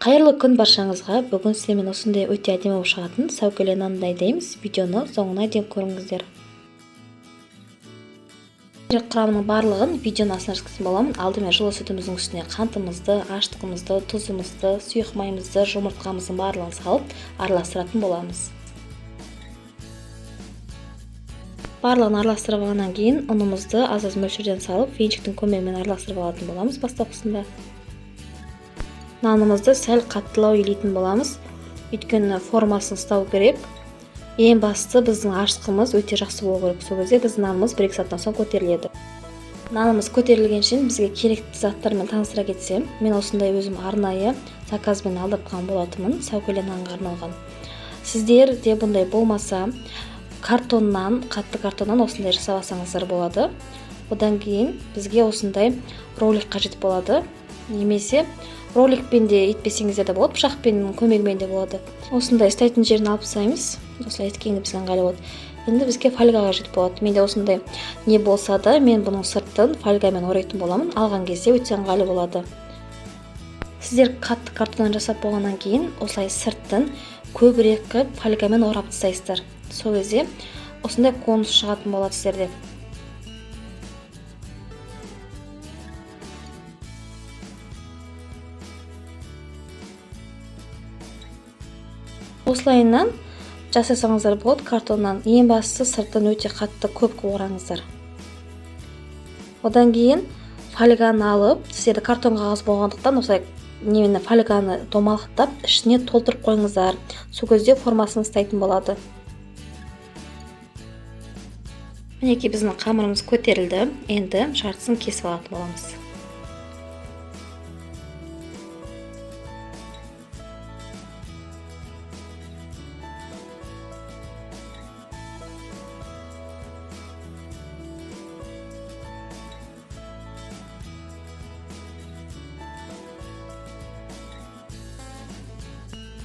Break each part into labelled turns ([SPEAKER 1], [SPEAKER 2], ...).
[SPEAKER 1] Қайырлы күн баршаңызға. Бүгін сіздермен осындай өте әдемі болып шығатын сәукеле нан дайындаймыз. Видеоны соңына дейін көріңіздер. Құрамының барлығын видеоның астына жазған боламын. Алдымен жылы сүтіміздің үстіне қантымызды, ашытқымызды, тұзымызды, сұйық майымызды, жұмыртқамыздың барлығын салып араластыратын боламыз. Барлығын араластырып алғаннан кейін ұнымызды аз-аз мөлшерден салып, венчиктің көмегімен араластырып алатын боламыз бастапқысында. Нанымызды сәл қаттылау илейтін боламыз, өйткені формасын ұстау керек. Ең бастысы біздің ашытқымыз өте жақсы болу керек. Сол кезде біздің нанымыз 1-2 сағаттан соң көтеріледі. Нанымыз көтерілген бізге керекті заттармен таныстыра кетсем, мен осындай өзім арнайы заказбен алдыртқан болатынмын, сәукеле нанға арналған. Сіздер де бұндай болмаса, картоннан, қатты картоннан осындай жасап алсаңыздар болады. Одан кейін бізге осындай ролик қажет болады. Немесе роликпен де етпесеңіздер де болады, пышақпен көмегімен де болады. Осындай ұстайтын жерін алып тастаймыз. Осылай еткенге бізге ыңғайлы болады. Енді бізге фольга қажет болады. Менде осындай не болса да, мен бұның сыртын фольгамен орайтын боламын. Алған кезде өте ыңғайлы болады. Сіздер қатты картоннан жасап болғаннан кейін осылай сыртын көбірек қылып фольгамен орап тастайсыздар. Сол кезде осындай конус шығатын болады сіздерде. Осылайынан жасасаңыздар болады картоннан. Ең бастысы сыртын өте қатты көп ораңыздар. Одан кейін фольганы алып, сіздерде картон қағаз болғандықтан осылай немені фольганы домалақтап ішіне толтырып қойыңыздар. Сол кезде формасын ұстайтын болады. Мінекей біздің қамырымыз көтерілді. Енді жартысын кесіп алатын боламыз.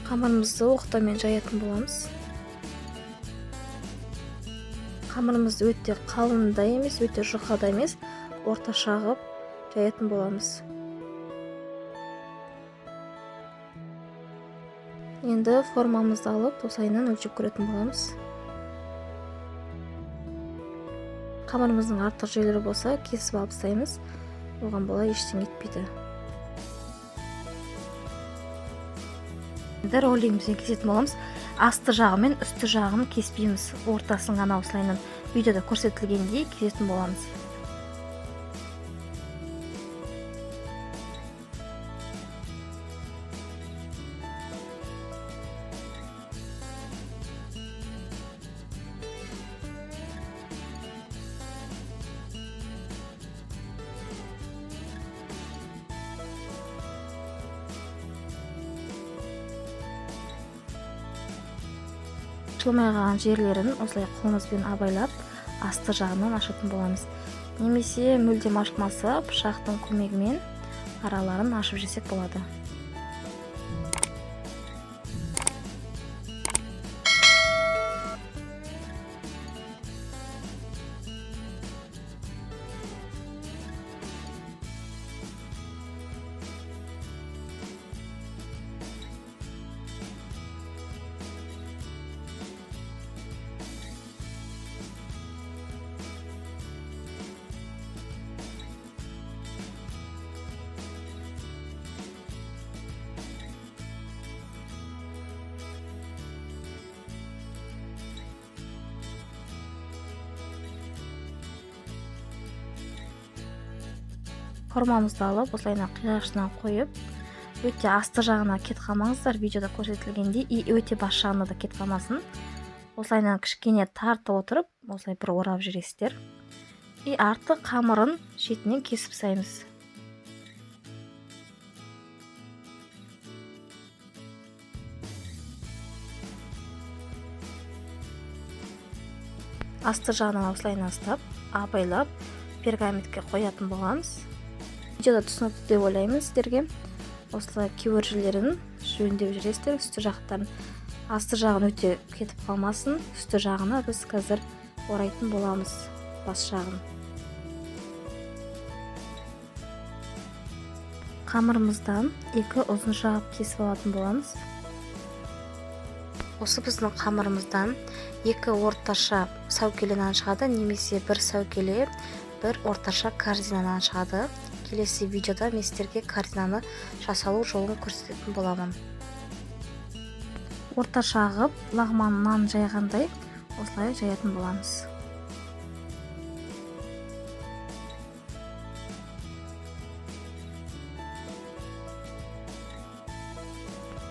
[SPEAKER 1] Қамырымызды оқтаумен жаятын боламыз. Қамырымызды өте қалын да емес, өте жұқа да емес, орташа қылып жаятын боламыз. Енді формамызды алып, осылайынан өлшеп көретін боламыз. Қамырымыздың артық жерлері болса, кесіп алып тастаймыз. Оған бола ештеңе етпейді. Енді роллигімізбен кесетін боламыз. Асты жағы мен үсті жағын кеспейміз. Ортасын ғана осылайынан видеода көрсетілгендей кесетін боламыз. Ашылмай қалған жерлерін осылай қолымызбен абайлап асты жағынан ашатын боламыз. Немесе мүлдем ашылмаса, пышақтың көмегімен араларын ашып жесек болады. Формамызды алып, осылайынан қиғашынан қойып, өте асты жағына кетіп қалмаңыздар, видеода көрсетілгендей, и өте бас жағына да кетіп қалмасын. Осылайынан кішкене тартып отырып, осылай бір орап жібересіздер. И артық қамырын шетінен кесіп тастаймыз. Асты жағынан осылайынан ұстап, абайлап пергаментке қоятын боламыз. Видеода түсінікті деп ойлаймын сіздерге. Осылай кейбір жерлерін жөндеп жүресіздер, үсті жақтарын. Асты жағын өте кетіп қалмасын, үсті жағына біз қазір орайтын боламыз бас жағын. Қамырымыздан екі ұзынша қылып кесіп алатын боламыз. Осы біздің қамырымыздан екі орташа сәукеле нан шығады, немесе бір сәукеле, бір орташа корзина нан шығады. Келесі видеода мен сіздерге корзинаны жасалу жолын көрсететін боламын. Орташа қылып лағман нан жайғандай осылай жаятын боламыз.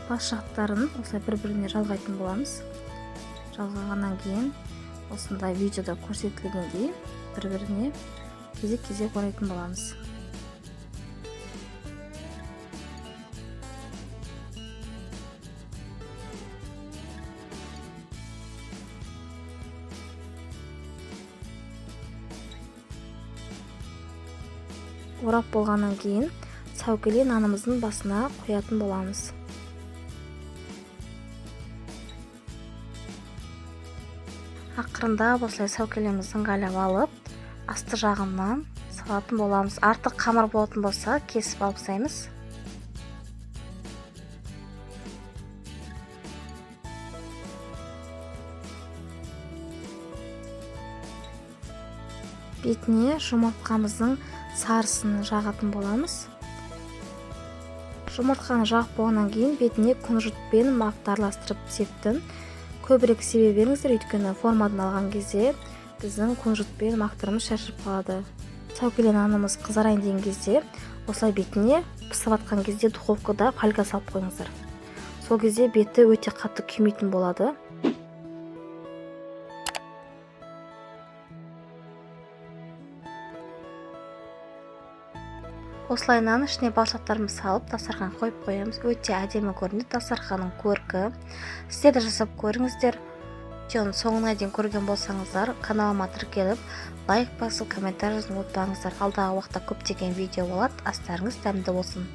[SPEAKER 1] Бас жақтарын осылай бір-біріне жалғайтын боламыз. Жалғағаннан кейін осындай видеода көрсетілгендей бір-біріне кезек-кезек орайтын боламыз. Орап болғаннан кейін сәукеле нанымыздың басына қоятын боламыз. Ақырындап осылай сәукелемізді ыңғайлап алып, асты жағынан салатын боламыз. Артық қамыр болатын болса, кесіп алып тастаймыз. Бетіне жұмыртқамыздың сарысын жағатын боламыз. Жұмыртқаны жағып болғаннан кейін бетіне күнжітпен мақты араластырып септім. Көбірек себе беріңіздер, өйткені формадан алған кезде біздің күнжітпен мақтарымыз шашылып қалады. Сәукеле нанымыз қызарайын деген кезде осылай бетіне пісіп жатқан кезде духовкада фольга салып қойыңыздар. Сол кезде беті өте қатты күймейтін болады. Осылай нан ішіне балшықтарымызды салып дастархан қойып қоямыз. Өте әдемі көрінеді дастарханның көркі. Сіздер де жасап көріңіздер. Видеоның соңына дейін көрген болсаңыздар, каналыма тіркеліп, лайк басып, комментарий жазуды ұмытпаңыздар. Алдағы уақытта көптеген видео болады. Астарыңыз дәмді болсын.